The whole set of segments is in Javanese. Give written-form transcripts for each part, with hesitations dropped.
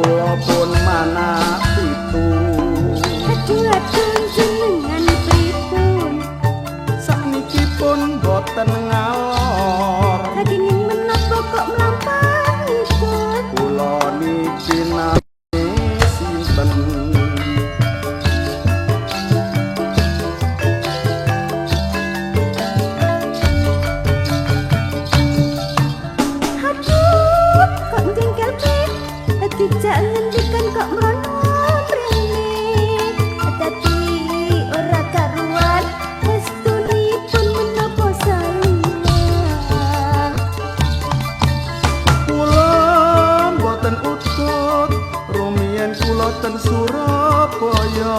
kula pun manak pitu. Aduh aduh jenengan pripun? Sakniki pun boten ngalor. Kenging menapa kok mlampah ngidul? Kula niki nami sinten? Aduh, kok jengkel pe? Dijak ngendikan kok mrono mrene. Dadi ora karuan estunipun menapa salah. Kula mboten utut, rumiyin kula ten Surabaya.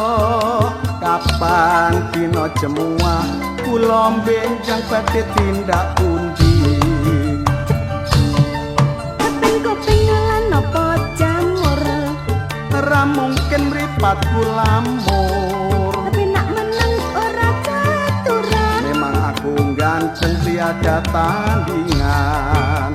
Kapan dina jemuah kula benjang badhe tindak pundi? Kuping-kuping lan napa jamur? Ora mungkin mripatku lamur. Tapi nak meneng ora katuran. Memang aku ganteng tiada tandingan.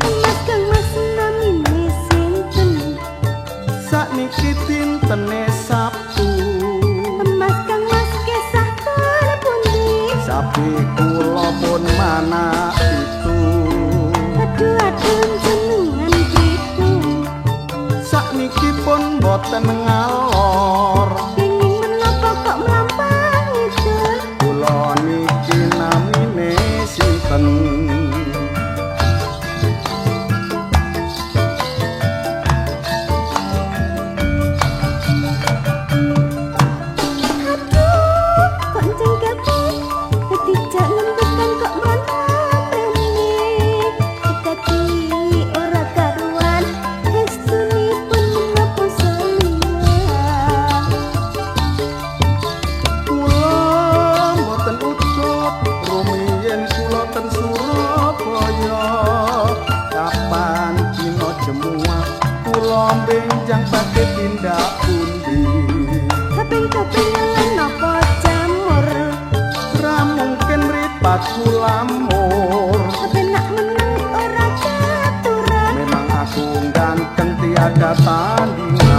Mas Kang Mas namine sinten? Sakniki dintene Sabtu. Mas Kang Mas kesah pundi? Sapi kula pun manak pitu. Aduh aduh jenengan pripun? Sakniki pun boten ngalor. Kenging menapa kok mlampah ngidul? Kula niki namine sinten? Aduh, kok jengkel pe? Dijak ngendikan kok mrono mrene. Dadi ora karuan estunipun menapa salah. Kula mboten utut, rumiyin kula ten Surabaya. Kapan dina jemuah kula benjang badhe tindak pundi? Kuping-kuping lan napa jamur? Ra mungkin mripatku lamur. Tapi nak meneng ora katuran. Memang aku ganteng tiada tandingan.